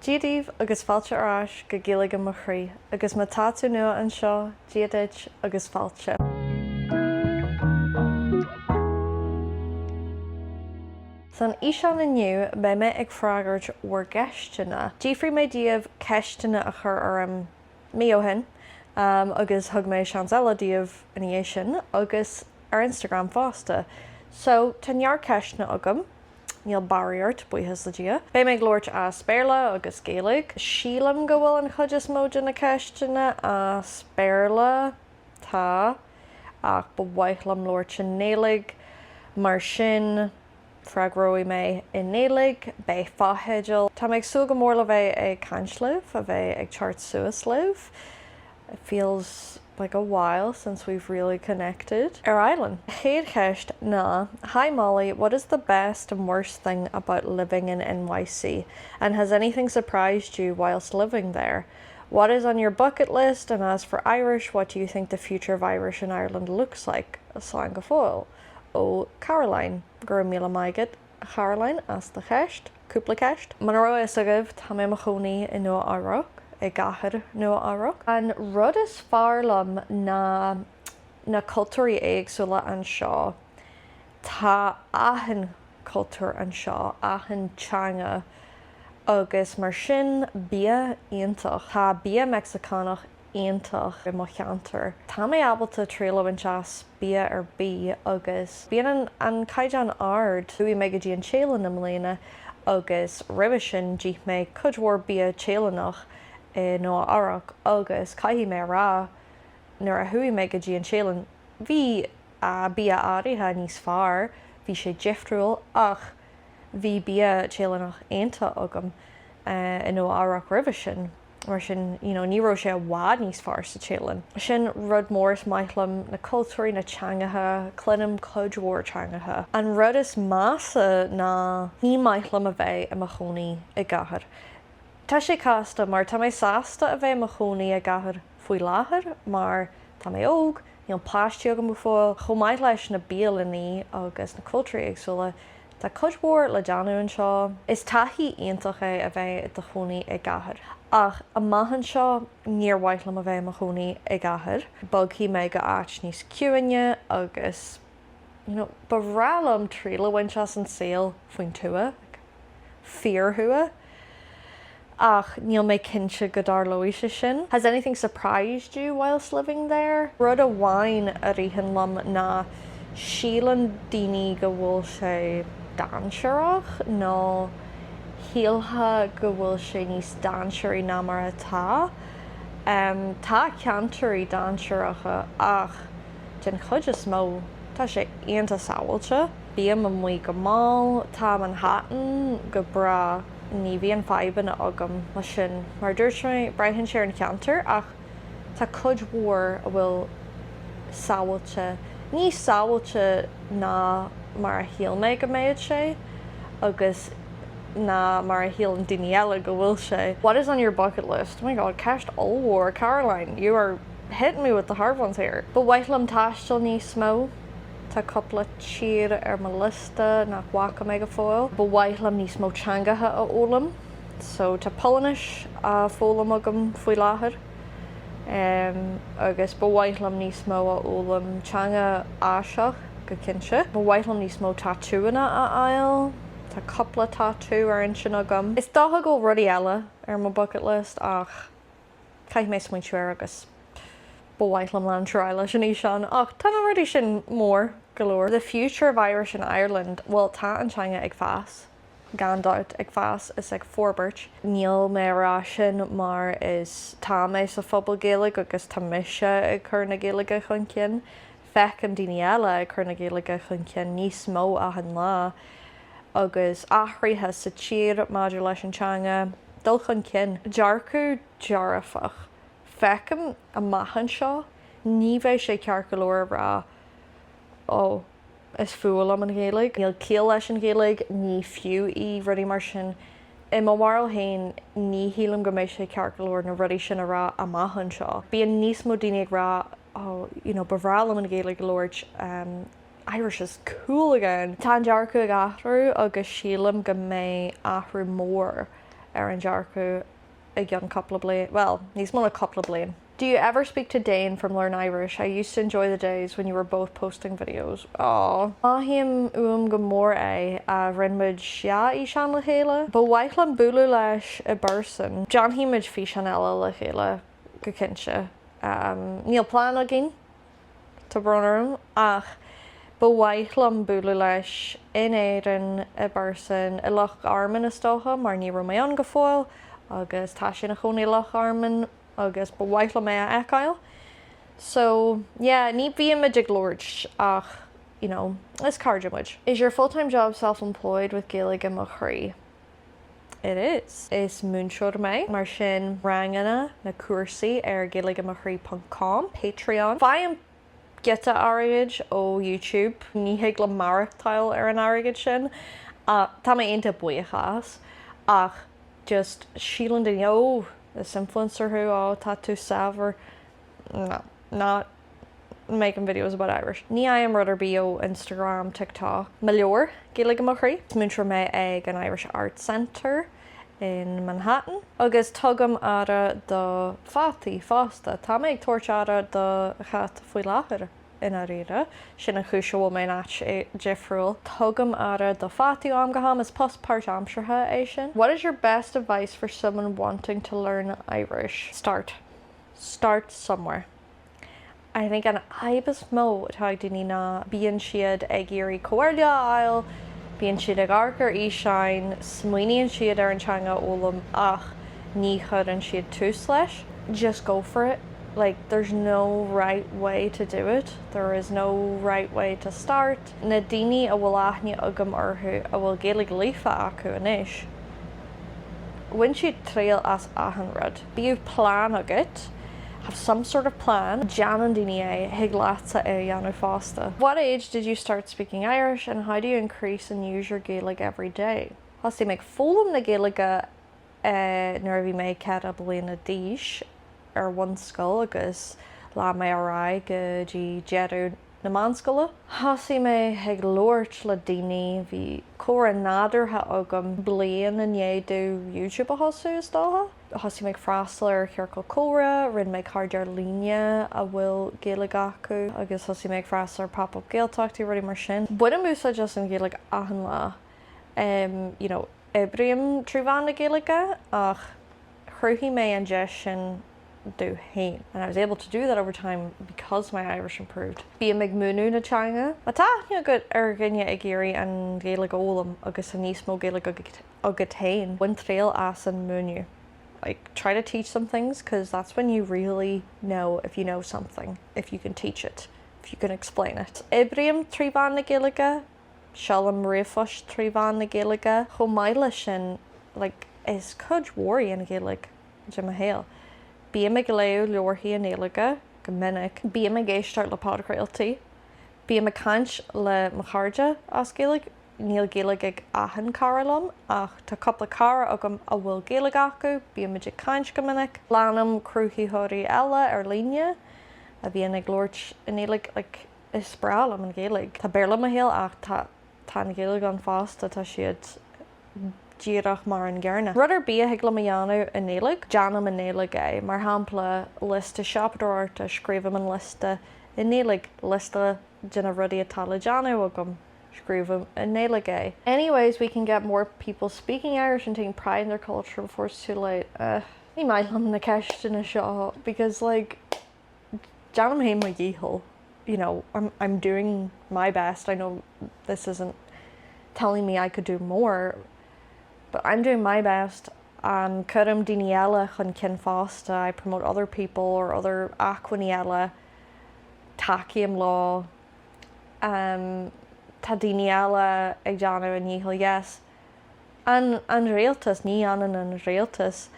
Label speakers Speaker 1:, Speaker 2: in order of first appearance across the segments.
Speaker 1: Dia daoibh agus fáilte ar ais go Gaeilge mo Chroí agus má tá tú nua anseo, Dia duit agus fáilte. San fhíseán inniu beidh mé ag freagairt bhur gceisteanna. D'fhiafraigh mé díobh ceisteanna a chur orm mí ó shin agus thug mé seans eile daoibh ina dhiaidh sin agus ar Instagram fosta. So tá neart ceisteanna agam. Níl barraí ort, buíochas le Dia. Beidh mé ag labhairt as Béarla agus Gaeilge. Sílim go bhfuil an chuid is mó de na ceisteanna as Béarla. Tá. Ach ba mhaith liom labhairt i nGaeilge. Mar sin, freagróidh mé i nGaeilge. Beidh fotheidil. Tá mé ag súil go mór le bheith ag caint libh, a bheith ag teacht suas libh. It feels like a while since we've really connected. Ar aghaidh linn. Chéad cheist ná, Hi Molly, what is the best and worst thing about living in NYC? And has anything surprised you whilst living there? What is on your bucket list? And as for Irish, what do you think the future of Irish in Ireland looks like? Slán go fóill. Ó Caroline. Go raibh míle maith agat. a Charoline, as do cheist, cúpla ceist. Muna raibh a fhios agaibh, tá mé i mo chónaí i Nua Eabhrac, i gcathair Nua Eabhrac. An rud is fearr liom ná na cultúirí éagsúla anseo. Tá achan cultúr anseo, achan teanga agus mar sin bia iontach. Tá bia Meicsiceánach iontach i mo cheantar. Tá mé ábalta triail a bhaint as bia ar bith agus bíonn an caighdeán ard. Chuaigh mé go dtí an Téalainn i mbliana agus roimhe sin d'ith mé cuid mhór bia Téalannach i Nua Eabhrac agus caithfidh mé a rá nuair a chuaigh mé go dtí an Téalainn bhí bia áirithe níos fearr, bhí sé difriúil ach bhí bia Téalannach iontach agam i Nua Eabhrac roimhe sin. Mar sin, you know, ní raibh sé i bhfad níos fearr sa Téalainn. Sin rud mór is maith liom, na cultúirí, na teangacha, cluinim cuid mhór teangacha. An rud is measa ná ní maith liom a bheith i mo chónaí i gcathair. Tá sé casta mar tá mé sásta a bheith i mo chónaí i gcathair faoi láthair mar tá mé óg, níl páistí agam go fóill. Chomh maith leis na bialannaí agus na cultúirí éagsúla, Tá cuid mhór le déanamh anseo. Is taithí iontach é a bheith i do chónaí i gcathair. Ach amach anseo, níor mhaith liom a bheith i mo chónaí i gcathair. Bogfaidh mé go áit níos ciúine agus you know ba bhreá liom triail a bhaint as an saol faoin tuath, like fíorthuath. Ach níl mé cinnte go dtarlóidh sé sin. Has anything surprised you whilst living there? Rud amháin a ritheann liom ná síleann daoine go bhfuil sé dainséarach nó shílfeá go bhfuil sé níos dainséaraí ná mar atá. Tá ceantair dainséaracha ach den chuid is mó tá sé iontach sábháilte. Bím amuigh go mall, tá Manhattan go breá. Ní bhíonn fadhbanna agam leis sin. Mar a dúirt mé, braitheann sé ar an cheantar ach tá cuid mhór a bhfuil sábháilte, níos sábháilte ná mar a shíl mé go mbeadh sé agus ná mar a shíleann daoine eile go bhfuil sé. What is on your bucket list? Oh my god, ceist ollmhór. Caroline, you are hitting me with the hard ones here. Ba mhaith liom taisteal níos mó. Tá cúpla tír ar mo liosta nach bhfaca mé go fóill. Ba mhaith liom níos mó teangacha a fhoghlaim. So tá Polainnis á foghlaim agam faoi láthair. Agus ba mhaith liom níos mó a fhoghlaim teanga Áiseach go cinnte. Ba mhaith liom níos mó tatúanna a fháil. Tá cúpla tatú ar intinn agam. Is dócha go bhfuil rudaí eile ar mo bucket list ach caithfidh mé smaointiú air agus ba mhaith liom leanúint ar aghaidh leis an fhíseán ach tá na rudaí sin mór go leor. The future of Irish in Ireland, bhuel tá an teanga ag fás, gan dabht, ag fás is ag forbairt. Níl mé a rá sin mar is tá mé sa phobal Gaeilge agus tá mise ag cur na Gaeilge chun cinn. Feicim daoine eile ag cur na Gaeilge chun cinn níos mó achan lá agus athruithe sa tír maidir leis an teanga, dul chun cinn. Dearcadh dearfach. Feicim amach anseo, ní bheidh sé ceart go leor a rá oh, is fuath liom an Ghaeilge, níl ciall leis an Ghaeilge, ní fiú í, rudaí mar sin. I mo bharúil féin, ní shílim go mbeidh sé ceart go leor na rudaí sin a rá amach anseo. Bíonn níos mó daoine ag rá oh, you know, ba bhreá liom an Ghaeilge a labhairt, Irish is cool again! Tá an dearcadh ag athrú agus sílim go mbeidh athrú mór. ar an dearcadh i gceann cúpla bliain, bhuel, níos mó ná cúpla bliain. Do you ever speak to Dane from Learn Irish? I used to enjoy the days when you were both posting videos. Aww. Mothaím uaim go mór é, rinne muid dhá fhíseán le chéile. Ba mhaith liom bualadh leis i bpearsan. Déanfaidh muid físeán eile le chéile go cinnte. Níl plean againn. Tá brón orm, ach ba mhaith liom bualadh leis in Éirinn i bpearsan, i Loch Garman is dócha, mar ní raibh mé ann go fóill agus tá sé ina chónaí i Loch Garman agus ba mhaith liom é a fheiceáil. So, yeah, ní bhímid ag labhairt ach, you know, is cairde muid. Is your full-time job self-employed with Gaeilge i mo chroí? It is. Is múinteoir mé, mar sin ranganna na cúrsaí ar gaeilgeimochroí ponc com, Patreon. Faighim giota airgid ó YouTube, ní thig liom maireachtáil ar an airgead sin. Tá mé iontach buíoch as, ach just síleann daoine oh, is influencer thú, oh tá tú saibhir. No, not making videos about Irish. Ní fhaighim rud ar bith ó Instagram, TikTok. Mo leabhar, Gaeilge i mo chroí. Is múinteoir mé ag an Irish Arts Centre in Manhattan. Agus tugaim aire do pheataí fosta. Tá mé ag tabhairt aire do chat faoi láthair, i ndáiríre. Sin an chúis a bhfuil mé in áit difriúil. Tugaim aire do pheataí ó am go ham. Is post páirtaimseartha é sin. What is your best advice for someone wanting to learn Irish? Start. Start somewhere. I think an fhadhb is mó atá ag daoine ná bíonn siad ag iarraidh comhairle a fháil, bíonn siad ag amharc ar fhíseáin, smaoiníonn siad ar an teanga a fhoghlaim ach ní chuireann siad tús leis. Just go for it. Like there's no right way to do it, there is no right way to start. Na daoine a bhfuil aithne agam orthu a bhfuil Gaeilge líofa acu anois, Bhain siad triail as achan rud. Bíodh plean agat, have some sort of plan. Déanann daoine é, thig leatsa é a dhéanamh fosta. What age did you start speaking Irish and how do you increase and use your Gaeilge every day? Thosaigh mé ag foghlaim na Gaeilge nuair a bhí mé 4 bliana d'aois ar bhunscoil agus lean mé ar aghaidh go dtí deireadh na meánscoile. Thosaigh mé ag labhairt le daoine, bhí comhrá nádúrtha agam bliain i ndiaidh domh YouTube a thosú, is dócha. Thosaigh mé ag freastal ar chiorcal comhrá, rinne mé cairde ar líne a bhfuil Gaeilge acu agus thosaigh mé ag freastal ar pop-up Gaeltachtaí, rudaí mar sin. Bainim úsáid as an Ghaeilge achan lá. You know, oibrím trí mheán na Gaeilge ach chruthaigh mé an deis sin domh féin. And I was able to do that over time because my Irish improved. Bím ag múineadh na teanga. Má tá aithne agat ar dhuine ag iarraidh an Ghaeilge a fhoghlaim agus tá níos mó Gaeilge agat féin, bain triail as an múineadh. Like, try to teach some things cause that's when you really know if you know something, if you can teach it, if you can explain it. Oibrím trí mheán na Gaeilge, seolaim ríomhphoist trí mheán na Gaeilge. Chomh maith leis sin, like, is cuid mhór í an Ghaeilge de mo shaol. Bím ag léamh leabharthaí i nGaeilge go minic, bím ag éisteacht le podchraoltaí, bím ag caint le mo chairde as Gaeilge, níl Gaeilge ag achan cara liom ach tá cúpla cara agam a bhfuil Gaeilge acu, bímid ag caint go minic. Leanaim cruthaitheoirí eile ar líne a bhíonn ag labhairt i nGaeilge, like is breá liom an Ghaeilge. Tá Béarla i mo shaol ach tá tá an Ghaeilge ann fosta, tá siad díreach mar an gcéanna. Rud ar bith a thig liom a dhéanamh i nGaeilge, déanaim i nGaeilge é. Mar shampla, liosta siopadóireachta, scríobhaim an liosta i nGaeilge, liosta de na rudaí atá le déanamh agam, scríobhaim i nGaeilge é. Any ways we can get more people speaking Irish and taking pride in their culture before it's too late? Ugh. Ní maith liom na ceisteanna seo because like déanaim féin mo dhícheall, you know, I'm, I'm doing my best, I know this isn't telling me I could do more, but I'm doing my best and cuirim daoine eile chun cinn fosta, I promote other people or other acmhainní eile, tacaím leo, um, tá daoine eile ag déanamh a ndícheall, yes. An, an rialtas, ní dhéanann an rialtas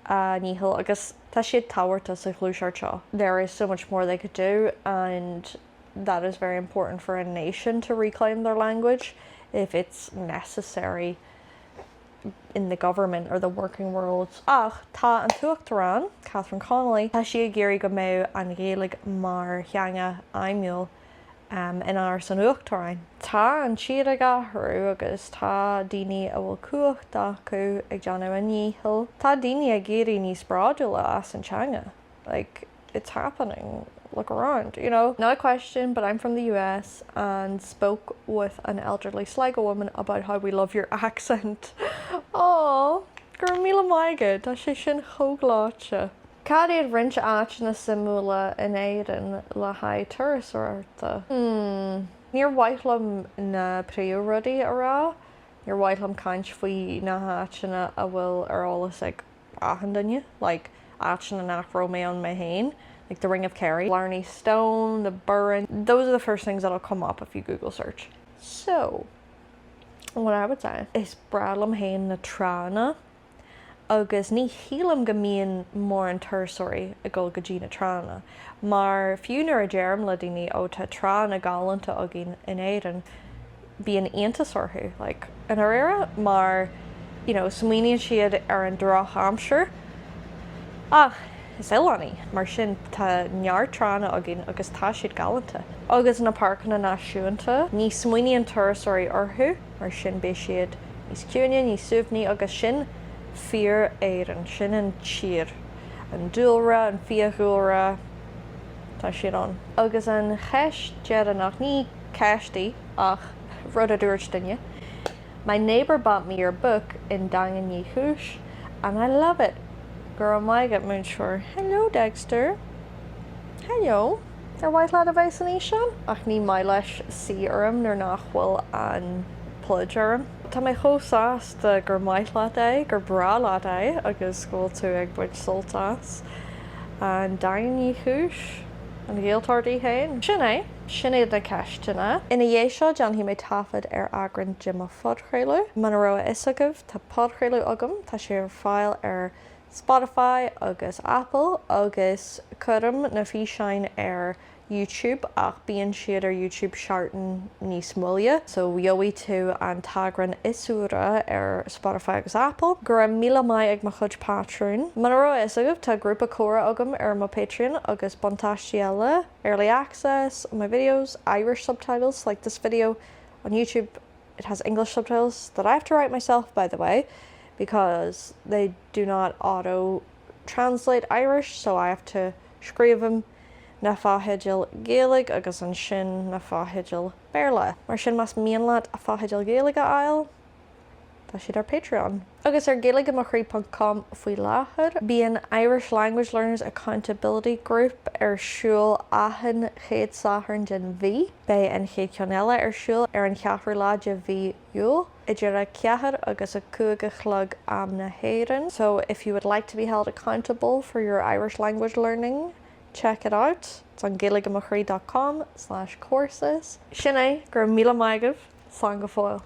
Speaker 1: a ndícheall agus tá siad tábhachtach sa ghluaiseacht seo. There is so much more they could do and that is very important for a nation to reclaim their language if it's necessary in the government or the working world. Ach tá an tUachtarán, Catherine Connolly, tá sí ag iarraidh go mbeadh an Ghaeilge mar theanga fheidhmiúil. In Áras an Uachtaráin. Tá an tír ag athrú agus tá daoine a bhfuil cumhacht acu ag déanamh a ndícheall. Tá daoine ag éirí níos bródúla as an teanga. Like, it's happening. Look around, you know? Not a question, but I'm from the US and spoke with an elderly Sligo woman about how we love your accent. Aww, go raibh míle maith agat, tá sé sin chomh gleoite. Cad iad roinnt áiteanna suimiúla in Éirinn le haghaidh turasóireachta? Hmm. Níor mhaith liom na príomhrudaí a rá. Níor mhaith liom caint faoi na háiteanna a bhfuil ar eolas ag achan duine, like áiteanna nach raibh mé ann mé féin, like the Ring of Kerry, Blarney Stone, the Burren. Those are the first things that'll come up if you Google search. So, what I would say, is breá liom féin na tránna. agus ní shílim go mbíonn mórán turasóirí ag dul go dtí na tránna, mar fiú nuair a deirim le daoine ó tá tránna galánta againn in Éirinn, bíonn iontas orthu, like, i ndáiríre, mar, you know, smaoiníonn siad ar an drochaimsir. Ach is oileán í, mar sin tá neart tránna againn agus tá siad galánta. Agus na páirceanna náisiúnta, ní smaoiníonn turasóirí orthu. Mar sin beidh siad níos ciúine, níos suaimhní agus sin fíor-Éirinn, sin an tír. An dúlra, an fiadhúlra, tá siad ann. Agus an cheist dheireanach, ní ceist í ach rud a dúirt duine, My neighbour bought me your book in Daingean Uí Chúis and I love it. Go raibh maith agat, múinteoir. Hello Dexter. Hello. Ar mhaith leat a bheith san fhíseán? Ach ní maith leis suí orm nuair nach bhfuil an pluid orm. Tá mé chomh sásta gur maith leat é, gur breá leat é agus go bhfuil tú ag baint sult as. An Daingean Uí Chúis? An Ghaeltacht í féin? Sin é. Sin iad na ceisteanna. Ina dhiaidh seo déanfaidh mé taifead ar eagrán de mo phodchraoladh. Muna raibh a fhios agaibh, tá podchraoladh agam, tá sé ar fáil ar Spotify agus Apple agus cuirim na físeáin ar YouTube ach bíonn siad ar YouTube seachtain níos moille so gheobhaidh tú an t-eagrán is úire ar Spotify agus Apple. Go raibh míle maith ag mo chuid pátrún. Muna raibh a fhios agaibh tá grúpa comhrá agam ar mo Patreon agus buntáistí eile, early access on my videos, Irish subtitles like this video on YouTube it has English subtitles that I have to write myself by the way because they do not auto translate Irish so I have to scríobhaim na fotheidil Gaeilge agus ansin na fotheidil Béarla. Mar sin más mian leat a fotheidil Gaeilge a fháil, tá siad ar Patreon. Agus ar gaeilgeimochroí.com faoi láthair, bíonn Irish Language Learners Accountability Group ar siúl achan chéad Satharn den mhí. Beidh an chéad cheann eile ar siúl ar an cheathrú lá de mhí Iúil, idir a 4 agus a 5 a chlog am na hÉireann. So if you would like to be held accountable for your Irish language learning, check it out. It's on gaeilgeimochroí.com slash courses. Sin é, go raibh míle maith agaibh, slán go fóill.